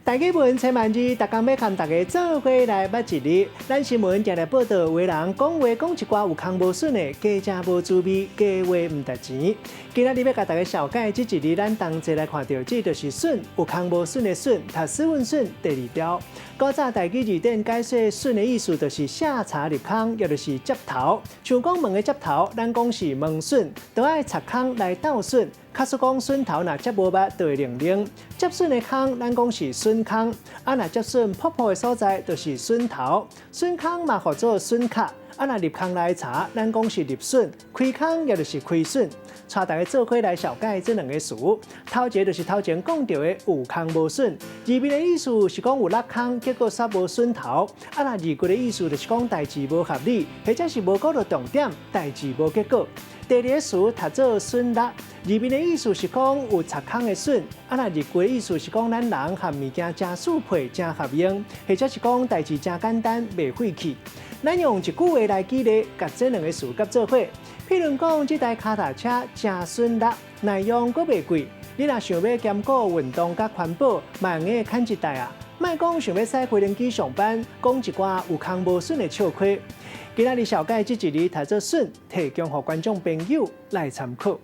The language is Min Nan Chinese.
台語文千萬字，逐工欲共大家做伙來捌一字。咱新聞定定報道，有的人講話講一寡有空無筍的，假食無滋味，假話毋值錢。今仔日欲共大家紹介這一字，咱同齊來看著，這就是筍，有空無筍的筍，讀斯文筍第二標。古早台語字典解說筍的意思，就是下柴入空，也就是接頭。像講門的接頭，咱講是門筍，都愛插空來鬥筍。假使講筍頭若接無密，就會零零。接筍的空，咱講是筍空。啊，若接筍噗噗的所在，就是筍頭。筍空嘛，號做筍殼。啊，若入空來柴，咱講是入筍。開空也就是開筍。帶大家做伙來紹介這兩个詞。頭一个就是頭前講著的有空無筍，字面的意思是講有落空，結果煞無筍頭。啊，若字骨的意思就是講代誌無合理，或者是無顧著重點，代誌無結果。第二个詞讀做筍橐，字面的意思是講有插空的筍。啊，若字骨的意思是講咱人和物件誠適配、誠合用，或者是講代誌誠簡單、袂費氣。咱用一句話來舉例，共這兩个詞佮做伙。譬如講，這台跤踏車誠筍橐，耐用閣袂貴。你若想欲兼顧運動佮環保，嘛會用得揀這台啊。莫講想欲駛飛輪機上班，講一寡有空無筍的笑話。今仔日紹介這一字讀做筍，提供予觀眾朋友來參考。